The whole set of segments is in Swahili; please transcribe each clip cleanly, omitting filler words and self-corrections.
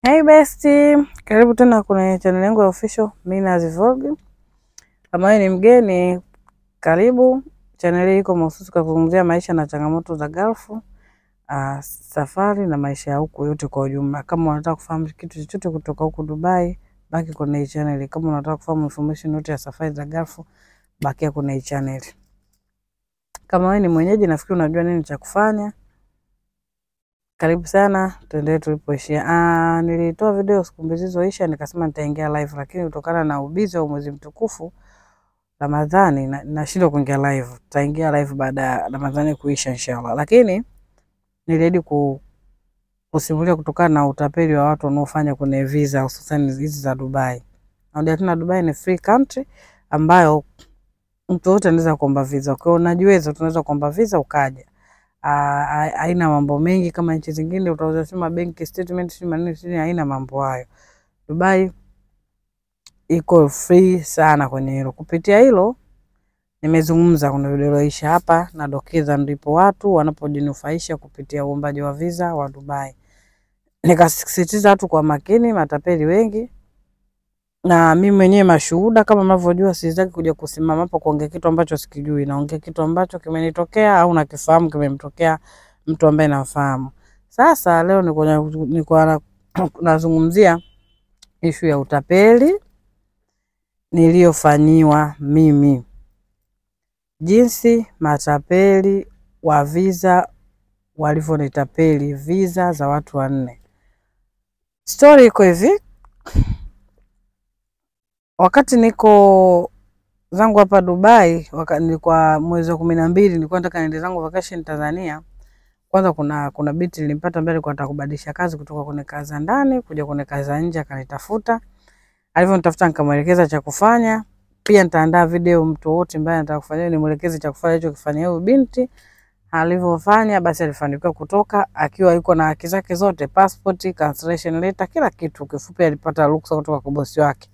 Hey bestie, karibu tena kwenye channel yangu ya official Mina's Vlog. Kama wewe ni mgeni, karibu. Channel hii iko mahususi kwa kuzungumzia maisha na changamoto za Gulf, safari na maisha ya huku yote kwa ujumla. Kama unataka kufahamu kitu chochote kutoka huku Dubai, baki kwenye hii channel. Kama unataka kufahamu information yote ya safari za Gulf, bakia kwenye hii channel. Kama wewe ni mwenyeji, nafikiri unajua nini cha kufanya. Karibu sana, tuendelee tulipoishia. Nilitoa video siku mbili zilizoisha, nikasema nitaingia live, lakini kutokana na ubizi wa mwezi mtukufu Ramadhani nashindwa kuingia live. Tutaingia live baada ya Ramadhani kuisha inshallah. Lakini niliahidi kusimulia kutokana na utapeli wa watu wanaofanya kwenye visa hususan hizi za Dubai. Narudia tena, Dubai ni free country ambayo mtu wote anaweza kuomba visa. Kwa hiyo unajiweza, tunaweza kuomba visa ukaja. Haina mambo mengi kama nchi zingine, utaweza sema bank statement si maneno si, haina mambo hayo. Dubai iko free sana kwenye hilo. Kupitia hilo nimezungumza kuna video iliyoisha hapa, nadokeza ndipo watu wanapojinufaisha kupitia uombaji wa visa wa Dubai. Nikasisitiza watu kwa makini, matapeli wengi na mimi mwenyewe mashuhuda, kama mnavyojua, sitaki kuja kusimama hapo kuongea kitu ambacho sikijui. Naongea kitu ambacho kimenitokea au nakifahamu kimemtokea mtu ambaye namfahamu. Sasa leo niko nazungumzia ishu ya utapeli niliyofanyiwa mimi, jinsi matapeli wa visa walivyonitapeli visa za watu wanne. Story iko hivi. Wakati niko zangu hapa Dubai, nilikuwa mwezi wa 12, nilikuwa nataka niende zangu vacation Tanzania. Kwanza kuna binti nilimpata mbele, alikuwa anataka kubadilisha kazi kutoka kwenye kazi za ndani kuja kwenye kazi za nje, akanitafuta. Alivyonitafuta nikamwelekeza cha kufanya. Pia nitaandaa video mtu wote ambaye anataka kufanya nimuelekeze cha kufanya hicho kifanya huyo binti. Alivyofanya basi alifanikiwa kutoka akiwa yuko na haki zake zote, passport, cancellation letter, kila kitu. Kifupi alipata ruksa kutoka kwa bosi wake.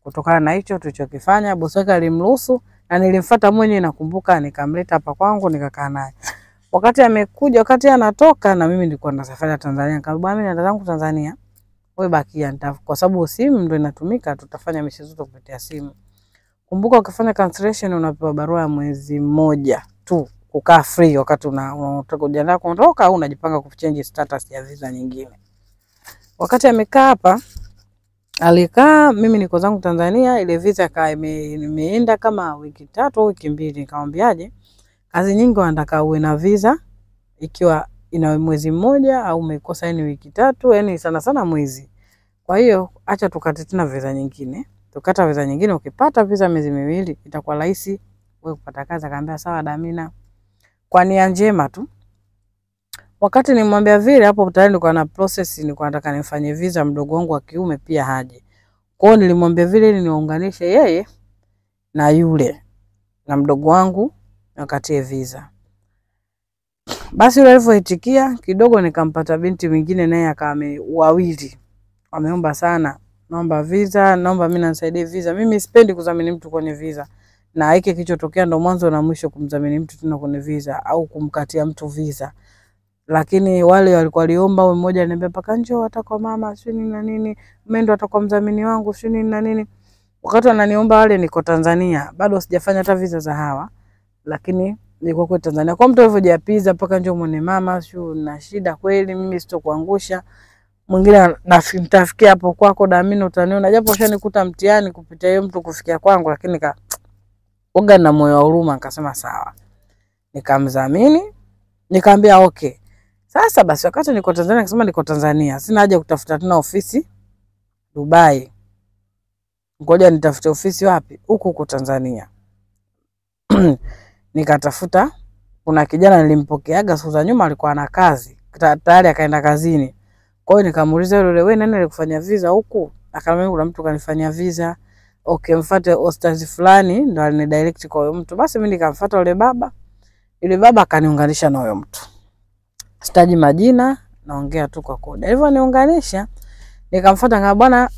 Kutokana na hicho tulichokifanya, bosi wake alimruhusu na nilimfuata mwenyewe, nakumbuka, nikamleta hapa kwangu nikakaa naye. Wakati amekuja, wakati anatoka na mimi nilikuwa na safari ya Tanzania, nikamwambia bwana, mimi naenda zangu Tanzania, wewe bakia, kwa sababu simu ndio inatumika, tutafanya mishe zote kupitia simu. Kumbuka ukifanya cancellation unapewa barua ya mwezi mmoja tu kukaa free wakati unataka kujiandaa kuondoka au unajipanga kuchange status ya visa nyingine. Wakati amekaa hapa, alikaa, mimi niko zangu Tanzania, ile visa kaa imeenda kama wiki 3 au wiki 2. Nikamwambiaje, kazi nyingi wanataka uwe na visa ikiwa ina mwezi mmoja au umekosa yani wiki 3, yani sana sana mwezi. Kwa hiyo acha tukate tena visa nyingine. Tukata visa nyingine, ukipata visa miezi 2 itakuwa rahisi wewe kupata kazi. Akaambia sawa Damina, kwa nia njema tu. Wakati nimwambia vile, hapo tayari nilikuwa na process, nilikuwa nataka nifanye visa mdogo wangu wa kiume pia haje. Kwa hiyo nilimwambia vile ili niunganishe yeye na yule na mdogo wangu nikatie visa. Basi yule alivyoitikia kidogo, nikampata binti mwingine naye akawa wawili wameomba sana, naomba visa, naomba mimi nisaidie visa. Mimi sipendi kudhamini mtu kwenye visa, na hiki kilichotokea ndo mwanzo na mwisho kumdhamini mtu tena kwenye visa au kumkatia mtu visa. Lakini wale walikuwa waliomba, huyo mmoja aliniambia paka njoo hata kwa mama si nini na nini, mimi ndo atakuwa mdhamini wangu si nini na nini. Wakati wananiomba wale niko Tanzania, bado sijafanya hata visa za hawa, lakini nilikuwa kwa Tanzania. Kwa mtu alivyojiapiza mpaka njoo muone mama, si na shida kweli, mimi sitokuangusha. Mwingine nitafikia hapo kwako Damina, utaniona japo ushanikuta mtihani kupitia hiyo mtu kufikia kwangu, lakini nikaoga na moyo wa huruma nikasema sawa. Nikamdhamini, nikamwambia okay. Sasa basi wakati niko Tanzania nikasema niko Tanzania, sina haja kutafuta tena ofisi Dubai. Ngoja nitafute ofisi wapi? Huku huku Tanzania. Nikatafuta, kuna kijana nilimpokeaga siku za nyuma, alikuwa ana kazi tayari akaenda kazini. Kwa hiyo nikamuuliza yule, wewe nani alikufanyia visa huku? Akaniambia kuna mtu kanifanyia visa. Okay, mfuate ostaz fulani ndo alinidirect kwa huyo mtu. Basi mimi nikamfuata yule baba. Yule baba akaniunganisha na huyo mtu. Sitaji majina, naongea tu kwa kodi. Alivyoniunganisha nikamfuata, ngaba bwana,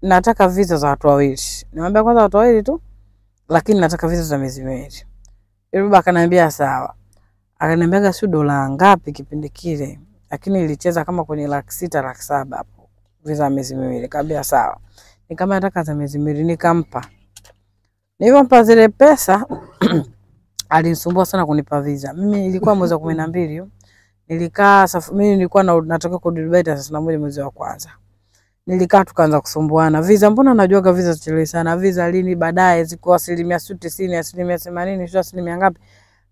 nataka visa za watu wawili. Nikamwambia kwanza watu wawili tu, lakini nataka visa za miezi 2. Yule baba akaniambia sawa. Akaniambia sio dola ngapi kipindi kile, lakini ilicheza kama kwenye 600,000 700,000 hapo. Visa ya miezi miwili. Nikamwambia sawa. Nikamwambia nataka za miezi miwili, nikampa. Nilivyompa zile pesa alinisumbua sana kunipa visa. Mimi ilikuwa mwezi wa 12 nilikaa, mimi nilikuwa natoka kwa Dubai tarehe 31 mwezi wa kwanza. Nilikaa tukaanza kusumbuana. Visa mbona najuaga visa zichelewe sana. Visa lini baadaye ziko 90%, 80%, sio asilimia ngapi,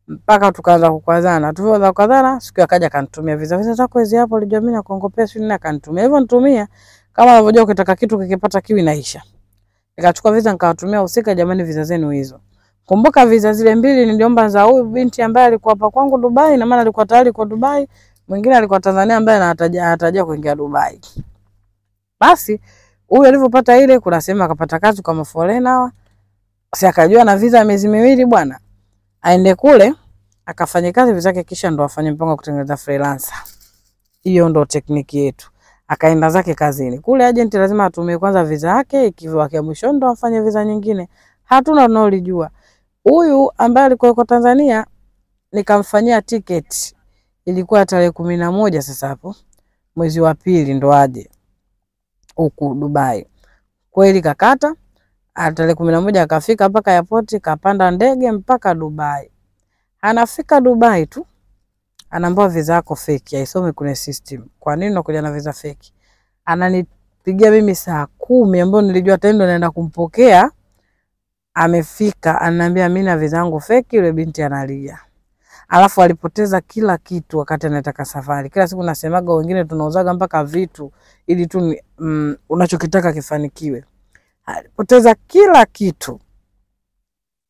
mpaka tukaanza kukwazana. Tulivyoanza kukwazana, siku akaja akanitumia visa. Visa zako hizi hapo, alijua mimi nakuongopea sio nini, akanitumia. Hivyo nitumia kama unavyojua ukitaka kitu kikipata kiu inaisha. Nikachukua visa nikawatumia husika, jamani visa zenu hizo. Kumbuka visa zile mbili niliomba za huyu binti ambaye alikuwa hapa kwangu Dubai, na maana alikuwa tayari kwa Dubai, mwingine alikuwa Tanzania ambaye anatarajia kuingia Dubai. Basi huyu alipopata ile, kuna sehemu akapata kazi kama foreigner, si akajua na visa ya miezi miwili bwana. Aende kule akafanye kazi visa yake, kisha ndo afanye mpango wa kutengeneza freelancer. Hiyo ndo tekniki yetu. Akaenda zake kazini. Kule agent lazima atumie kwanza visa yake, ikiwa mwisho ndo afanye visa nyingine. Hatuna tunaolijua. Huyu ambaye alikuwa yuko Tanzania nikamfanyia tiketi. Ilikuwa tarehe 11 sasa hapo mwezi wa pili ndo aje huku Dubai. Kweli kakata, tarehe 11 akafika mpaka airport, kapanda ndege mpaka Dubai. Anafika Dubai tu anaambiwa visa yako fake, haisome kwenye system. Kwa nini unakuja na visa fake? Ananipigia mimi saa 10 ambayo nilijua tayari ndo naenda kumpokea. Amefika ananiambia mimi na visa yangu fake. Yule binti analia. Alafu alipoteza kila kitu wakati anataka safari. Kila siku nasemaga wengine tunauzaga mpaka vitu ili tu unachokitaka kifanikiwe. Alipoteza kila kitu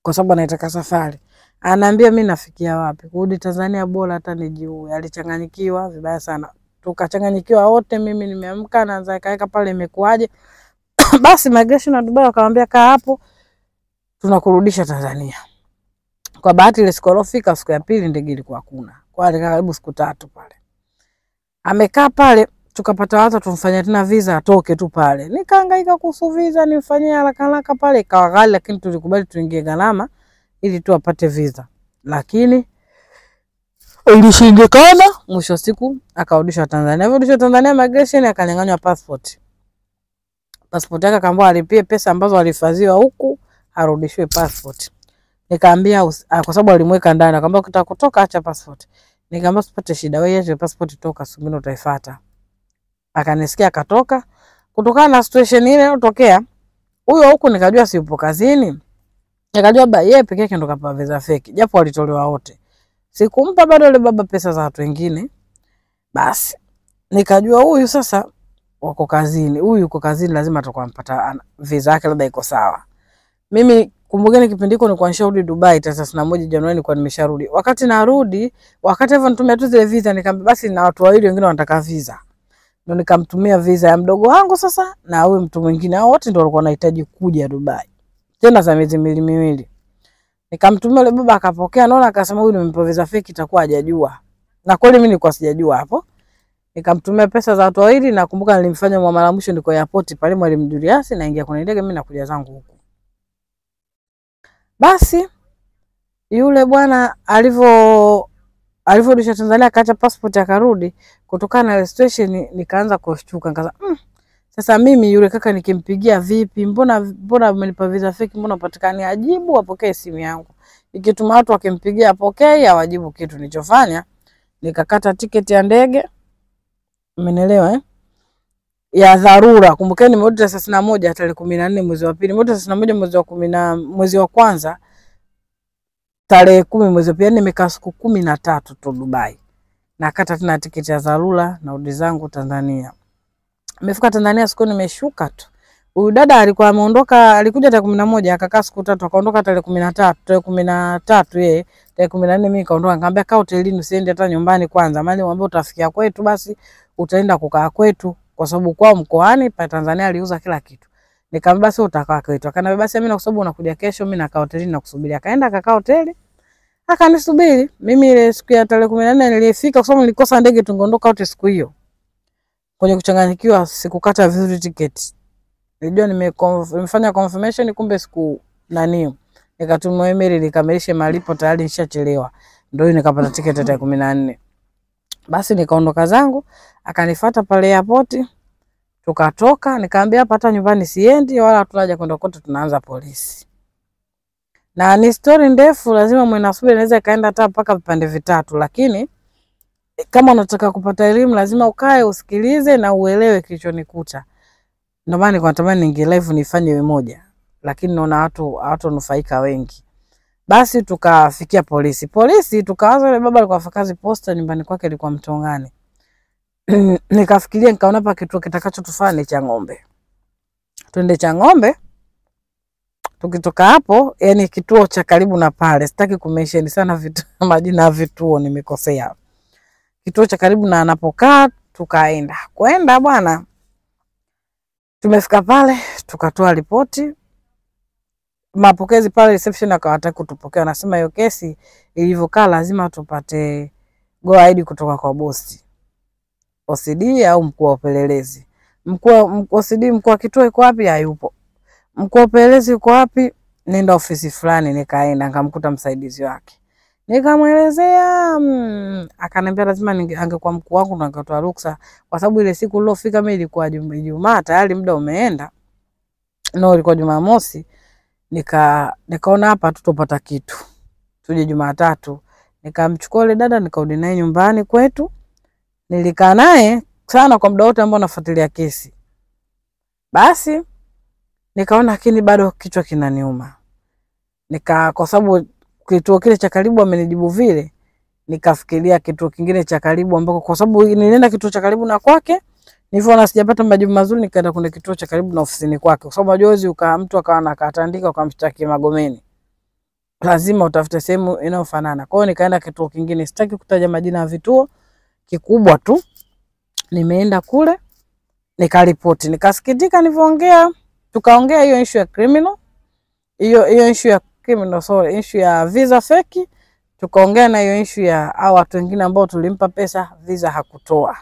kwa sababu anataka safari. Anaambia mimi nafikia wapi? Kurudi Tanzania bora hata nijiue. Alichanganyikiwa vibaya sana. Tukachanganyikiwa wote, mimi nimeamka naanza kaeka pale imekuaje. Basi migration na Dubai wakamwambia kaa hapo tunakurudisha Tanzania. Kwa bahati ile siku alofika, siku ya pili ndege ilikuwa hakuna. Kwa alikaa karibu siku 3 pale. Amekaa pale tukapata watu tumfanyia tena visa atoke tu pale. Nikahangaika kuhusu visa nimfanyie haraka haraka pale, ikawa ghali lakini tulikubali tuingie gharama ili tu apate visa. Lakini ilishindikana, mwisho siku akarudishwa Tanzania. Alirudishwa Tanzania migration akanyang'anywa passport. Passport yake akaambiwa alipie pesa ambazo alihifadhiwa huku arudishiwe passport. Nikaambia kwa sababu alimweka ndani, akamwambia ukitaka kutoka acha passport. Nikamwambia usipate shida, wewe acha passport toka, siku nyingine utaifuata. Akanisikia akatoka. Kutokana na situation ile iliyotokea, huyo huku nikajua si yupo kazini. Nikajua ba yeye peke yake ndo kapewa visa fake, japo walitolewa wote. Sikumpa bado yule baba pesa za watu wengine. Basi nikajua huyu sasa wako kazini, huyu yuko kazini lazima atakuwa ampata visa yake labda iko sawa. Mimi kumbukeni kipindi hiko nilikuwa nisharudi Dubai tarehe 31 Januari nilikuwa nimesharudi. Wakati narudi, wakati hivyo nitumia tu zile visa, nikamwambia basi na watu wawili wengine wanataka visa. Ndio nikamtumia visa ya mdogo wangu sasa na huyu mtu mwingine. Hao wote ndio walikuwa wanahitaji kuja Dubai. Tena za miezi miwili miwili. Nikamtumia yule baba akapokea, naona akasema huyu nimempa visa fake itakuwa hajajua. Na kweli mimi nilikuwa sijajua hapo. Nikamtumia pesa za watu wawili, nakumbuka nilimfanya muamala mwisho niko airport pale Mwalimu Julius, naingia kwenye ndege mimi nakuja zangu huku. Basi yule bwana alivyorudisha Tanzania akaacha passport akarudi, kutokana na situation nikaanza kushtuka, nikaanza sasa mimi yule kaka nikimpigia vipi? Mbona amenipa visa fake, mbona patikani ajibu apokee simu yangu? Ikituma watu wakimpigia apokee, hawajibu kitu. Nilichofanya nikakata tiketi ya ndege, umenielewa eh? Ya dharura. Kumbukeni nimerudi tarehe 31 tarehe 14 mwezi wa pili. Nimerudi tarehe 31 mwezi wa 10 mwezi wa kwanza tarehe 10 mwezi wa pili, nimekaa siku 13 tu Dubai. Nakata tena tiketi ya dharura narudi zangu Tanzania. Nimefika Tanzania siku nimeshuka tu. Huyu dada alikuwa ameondoka, alikuja tarehe 11 akakaa siku 3 akaondoka tarehe 13, tarehe 13 yeye, tarehe 14 mimi nikaondoka. Nikamwambia kaa hotelini usiende hata nyumbani kwanza. Maana nilimwambia utafikia kwetu basi utaenda kukaa kwetu kwa sababu kwao mkoani pa Tanzania aliuza kila kitu. Nikamwambia basi utakaa kwetu. Akaniambia basi mimi na kwa sababu unakuja kesho mimi nakaa hotelini na kusubiria. Akaenda akakaa hoteli. Akanisubiri. Mimi ile siku ya tarehe 14 nilifika kwa sababu nilikosa ndege tungeondoka wote siku hiyo. Kwenye kuchanganyikiwa sikukata vizuri tiketi. Nilijua nimefanya confirmation kumbe siku nani. Nikatuma email nikamilishe malipo tayari nishachelewa. Ndio hiyo nikapata tiketi ya tarehe 14. Basi nikaondoka zangu, akanifuata pale airport. Tukatoka, nikaambia hapa hata nyumbani siendi wala hatuna haja kwenda kote, tunaanza polisi. Na ni story ndefu, lazima mwe na subira, inaweza ikaenda hata mpaka vipande vitatu, lakini kama unataka kupata elimu lazima ukae usikilize na uelewe kilichonikuta. Ndio maana nilikuwa natamani ninge live nifanye iwe moja, lakini naona watu hawatonufaika wengi. Basi tukafikia polisi. Polisi tukawaza yule baba alikuwa afanya kazi posta, nyumbani kwake ilikuwa Mtongani. Nikafikiria nikaona hapa kituo kitakachotufaa ni cha Ng'ombe. Twende cha Ng'ombe. Tukitoka hapo, yani kituo cha karibu na pale. Sitaki kumention sana vitu majina ya vituo, nimekosea. Kituo cha karibu na anapokaa tukaenda. Kwenda bwana, tumefika pale tukatoa ripoti. Mapokezi pale reception akawataka kutupokea, wanasema hiyo kesi ilivyokaa lazima tupate go ahead kutoka kwa bosi OCD au mkuu wa upelelezi. Mkuu OCD, mkuu wa kituo yuko wapi? Hayupo. Mkuu wa upelelezi yuko wapi? Nenda ofisi fulani. Nikaenda nikamkuta msaidizi wake, nikamwelezea, akaniambia lazima angekuwa mkuu wangu ndo angetoa ruksa, kwa sababu ile siku nilofika mimi ilikuwa Ijumaa, tayari muda umeenda. No, ilikuwa Jumamosi. Nikaona hapa tutopata kitu, tuje Jumatatu. Nikamchukua yule dada nikarudi naye nyumbani kwetu. Nilikaa naye sana kwa muda wote ambao nafuatilia kesi. Basi nikaona lakini bado kichwa kinaniuma. Kwa sababu kituo kile cha karibu amenijibu vile, nikafikiria kituo kingine cha karibu ambako, kwa sababu nilienda kituo cha karibu na kwake, nilivyoona sijapata majibu mazuri nikaenda kwenye kituo cha karibu na ofisini kwake, kwa sababu majozi mtu akawa anakatandika ukamshtaki Magomeni, lazima utafute sehemu inayofanana. Kwa hiyo nikaenda kituo kingine, sitaki kutaja majina ya vituo, kikubwa tu. Nimeenda kule nikaripoti, nikasikitika nilivyoongea, tukaongea hiyo issue ya criminal, hiyo issue ya criminal, sorry, issue ya visa fake, tukaongea na hiyo issue ya hao watu wengine ambao tulimpa pesa visa hakutoa.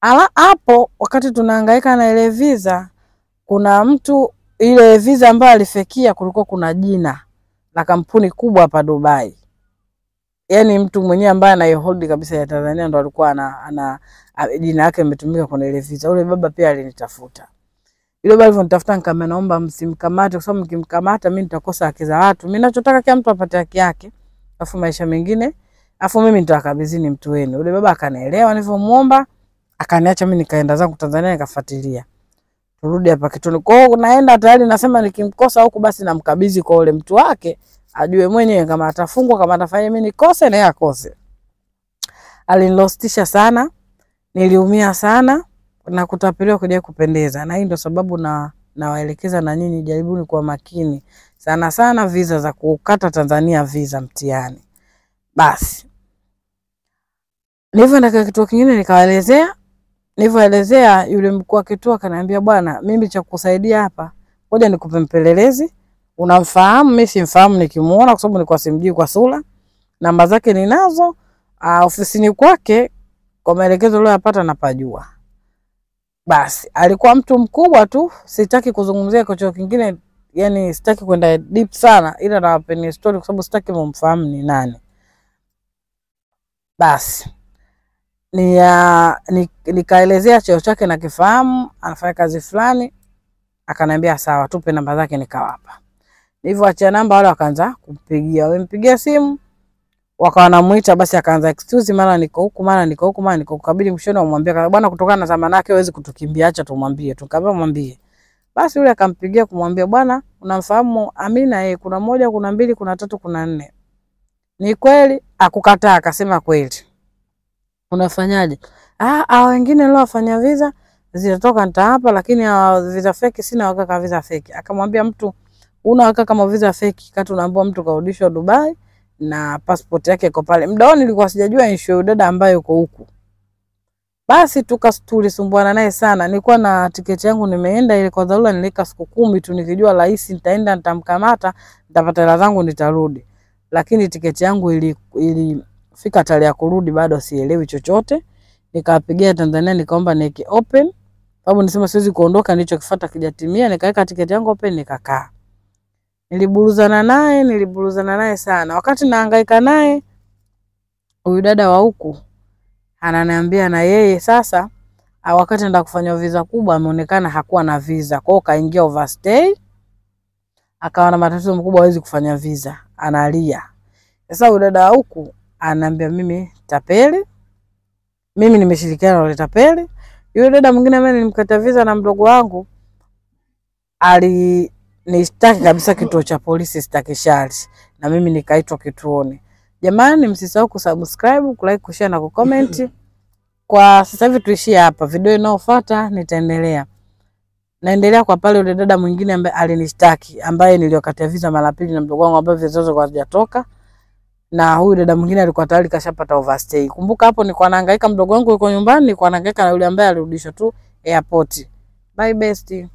Ala, hapo wakati tunahangaika na ile visa, kuna mtu ile visa ambayo alifekia, kulikuwa kuna jina la kampuni kubwa hapa Dubai. Yaani mtu mwenyewe ambaye anaihold kabisa ya Tanzania ndo alikuwa ana jina lake limetumika kwenye ile visa. Yule baba pia alinitafuta. Yule baba alivyonitafuta nikamwambia naomba msimkamate, kwa sababu mkimkamata mimi nitakosa haki za watu. Mimi ninachotaka kila mtu apate haki yake, afu maisha mengine, afu mimi nitakabidhini mtu wenu. Yule baba akanielewa nilivyomuomba, akaniacha mimi nikaenda zangu Tanzania nikafuatilia. Turudi hapa kituoni. Kwa hiyo naenda tayari nasema nikimkosa huku basi namkabidhi kwa yule mtu wake, ajue mwenyewe kama atafungwa, kama atafanya mimi nikose na yeye akose. Alinilostisha sana, niliumia sana na kutapeliwa kuja kupendeza. Na hii ndio sababu na nawaelekeza na nyinyi jaribuni kuwa makini sana sana visa za kukata Tanzania, visa mtihani. Basi nilivyoenda kituo kingine nikawaelezea, nilivyoelezea yule mkuu wa kituo akaniambia, bwana mimi cha kukusaidia hapa, ngoja nikupe mpelelezi. Unamfahamu? Mimi simfahamu nikimuona, kwa sababu nilikuwa simjui kwa sura. Namba zake ninazo, ofisini kwake kwa maelekezo niliyopata napajua. Basi alikuwa mtu mkubwa tu, sitaki kuzungumzia kitu kingine, yani sitaki kwenda deep sana, ila nawapeni story kwa sababu sitaki mumfahamu ni nani. Basi nikaelezea cheo chake na kifahamu, anafanya kazi fulani. Akaniambia sawa, tupe namba zake, nikawapa. Nilivyoachia namba wale wakaanza kumpigia. Wamempigia simu wakawa wanamuita, basi akaanza excuse, mara niko huku, mara niko huku, mara niko huku. Kabidi mshoni amwambie, bwana kutokana na zamana yake huwezi kutukimbia, acha tumwambie. Tukamwambia mwambie. Basi yule akampigia kumwambia, bwana unamfahamu Amina? Yeye kuna moja, kuna mbili, kuna tatu, kuna nne. Ni kweli? Akukataa, akasema kweli. Unafanyaje? Ah, wengine leo wafanya visa zitatoka nitawapa, lakini visa fake sina uhakika visa fake. Akamwambia mtu una uhakika kama visa fake, kati unaambiwa mtu karudishwa Dubai na passport yake iko pale. Mdaoni nilikuwa sijajua issue dada ambaye yuko huku. Basi tulisumbuana naye sana. Nilikuwa na tiketi yangu nimeenda ile kwa dharura, nilika siku 10 tu nikijua rahisi nitaenda nitamkamata, nitapata hela zangu nitarudi. Lakini tiketi yangu ilifika tarehe ya kurudi bado sielewi chochote. Nikapigia Tanzania nikaomba niweke open, sababu nisema siwezi kuondoka nilichokifuata kijatimia. Nikaweka tiketi yangu open nikakaa. Niliburuzana naye sana. Wakati nahangaika naye, huyu dada wa huku ananiambia na yeye sasa Wakati anaenda kufanya visa kubwa ameonekana hakuwa na visa. Kwa hiyo kaingia overstay, akawa na matatizo makubwa, hawezi kufanya visa, analia. Sasa huyu dada huku anaambia mimi tapeli, mimi nimeshirikiana na yule tapeli. Yule dada mwingine ambaye nilimkata visa na mdogo wangu alinishtaki kabisa kituo cha polisi Stakishari, na mimi nikaitwa kituoni. Jamani, msisahau kusubscribe, kulike, kushare na kucomment. Kwa sasa hivi tuishie hapa, video inayofuata nitaendelea. Naendelea kwa pale yule dada mwingine ambaye alinishtaki, ambaye niliokatia visa mara pili na mdogo wangu ambaye visa zote kwa hazijatoka, na huyu dada mwingine alikuwa tayari kashapata overstay. Kumbuka hapo nilikuwa nahangaika, mdogo wangu yuko nyumbani, nilikuwa nahangaika na yule ambaye alirudishwa tu airport. Bye bestie.